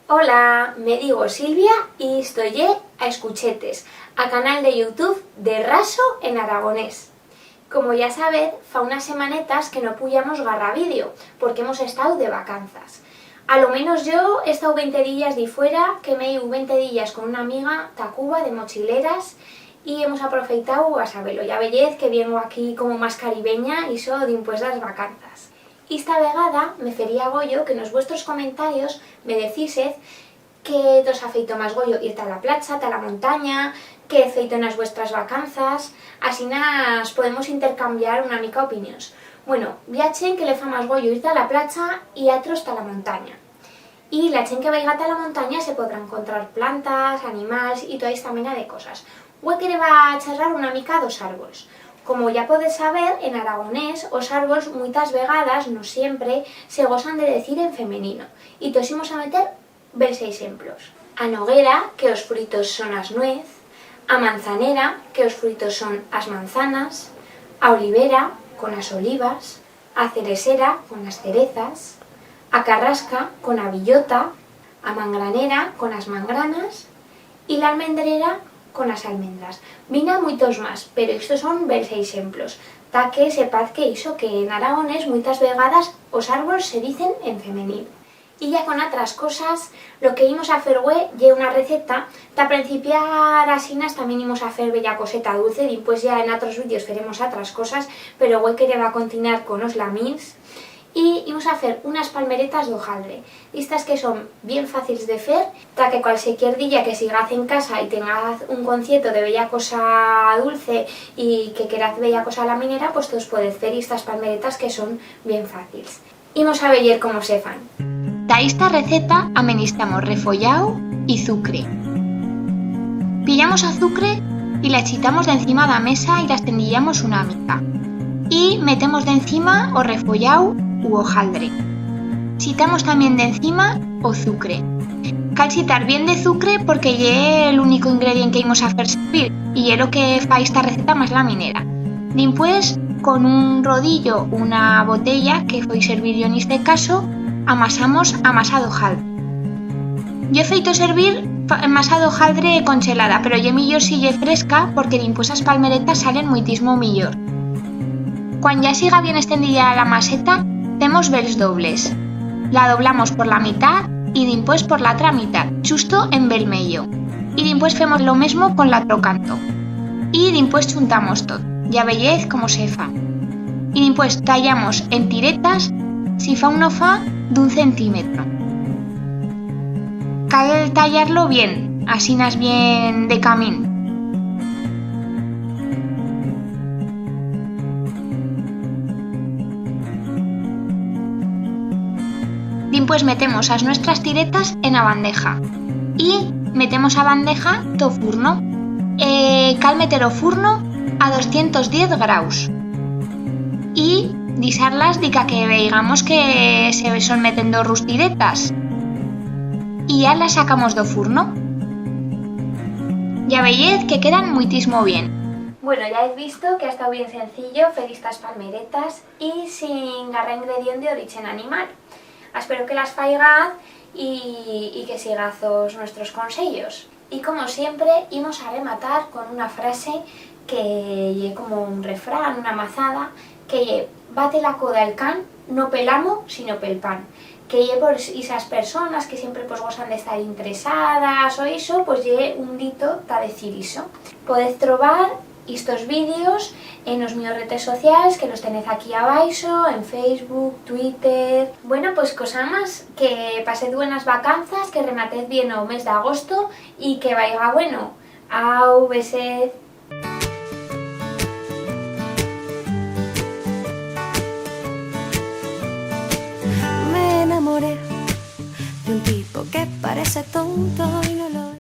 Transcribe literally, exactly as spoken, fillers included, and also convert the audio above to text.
Hola, me digo Silvia y isto ye A Escuchetes, a canal de YouTube de Raso en aragonés. Como ya sabez, fa unas semanetas que no puyamos garra vídeo, porque hemos estau de vacanzas. A lo menos yo he estau veinte días di fuera, que m'he iu veinte días con una amiga ta Cuba de mochileras, y hemos aprofeitau a sabelo. Ya veyez que viengo aquí como mas caribenya, ixo dimpués d'as vacanzas. Ista vegada me fería goyo que en os vuestros comentarios me decisez qué tos ha feito mas goyo, ir ta la placha, ta la montanya, qué hez feito en as vuestras vacanzas, asinas podemos intercambiar una mica opinions. Bueno, bi ha chent que le fa mas goyo ir ta la placha y atros ta la montanya. Y la chent que vaiga ta la montanya se podrá encontrar plantas, animals y toda ista mena de cosas. Hue quereba charrar una mica d'os arbols. Como ya podez saber, en aragonés os arbols muitas vegadas, no siempre, se gosan de decir en femenino. Y tos imos a meter bels exemplos. A noguera, que os fruitos son as nuez, a manzanera, que os fruitos son as manzanas, a olivera, con as olivas, a ceresera, con as cerezas, a carrasca, con a billota, a mangranera, con as mangranas, y l'almendrera, con as almendras. Bin a muitos mas, pero istos son bels exemplos, ta que sepaz que ixo, que en aragonés muitas vegadas os arbols se dicen en femenino. Y ya con atras cosas, lo que imos a fer hue ye una receta. Ta prencipiar asinas tamién imos a fer bella coseta dulce, dimpués ya en atros vídeos feremos atras cosas, pero hue quereba continar con os lamins. Y imos a fer unas palmeretas d'hojaldre, d'istas que son bien facils de fer, ta que cualsequier día que sigaz en casa y tengaz un concieto de bella cosa dulce y que queraz bella cosa laminera, pues tos podez fer istas palmeretas que son bien facils. Imos a veyer cómo se fan. Ta ista receta amenistamos refollau y zucre. Pillamos a zucre y la chitamos d'encima d'a mesa y la estendillamos una mica. Y metemos d'encima o refollau u hojaldre. Chitamos tamién d'encima o zucre. Cal chitar bien de zucre porque ye l'unico ingredient que imos a fer servir y ye lo que fa ista receta mas laminera. Dimpués, con un rodillo, una botella que foi servir yo en iste caso, amasamos a masa d'hojaldre. Yo he feito servir fa-, masa d'hojaldre conchelada, pero ye millor si ye fresca porque dimpués as palmeretas salen muitismo millor. Cuan ya siga bien estendillada la maseta, femos bels dobles. La doblamos por la mitat y dimpués por l'atra mitat, chusto en bel meyo. Y dimpués femos lo mesmo con l'atro canto. Y dimpués chuntamos tot. Ya veyez cómo se fa. Y dimpués tallamos en tiretas, si fa u no fa, d'un centímetro. Cal tallar-lo bien, asinas bien de camín. Dimpués metemos as nuestras tiretas en a bandeja y metemos a bandeja t'o furno. Eh, cal meter o furno a doscientos diez graus y dixar-las dica que veigamos que se son metendo rustiretas. Y ya las sacamos d'o furno. Ya veyez que quedan muitismo bien. Bueno, ya hez visto que ha estau bien sencillo fer istas palmeretas y sin garra ingredient d'orichen animal. Aspero que las faigaz y, y que sigaz os nuestros consellos. Y como siempre, imos a rematar con una frase que ye como un refrán, una mazada, que ye: "Bate la coda el can, no pel amo, sino pel pan". Que ye por isas personas que siempre, pues, gosan d'estar interesadas o ixo, pues ye un dito ta decir ixo. Podez trobar istos vídeos en os míos redes socials, que los tenez aquí abaixo, en Facebook, Twitter. Bueno, pues cosa mas, que pasez buenas vacanzas, que rematez bien o mes d'agosto y que vaiga bueno. Au, besez. Me enamoré de un tipo que parece tonto y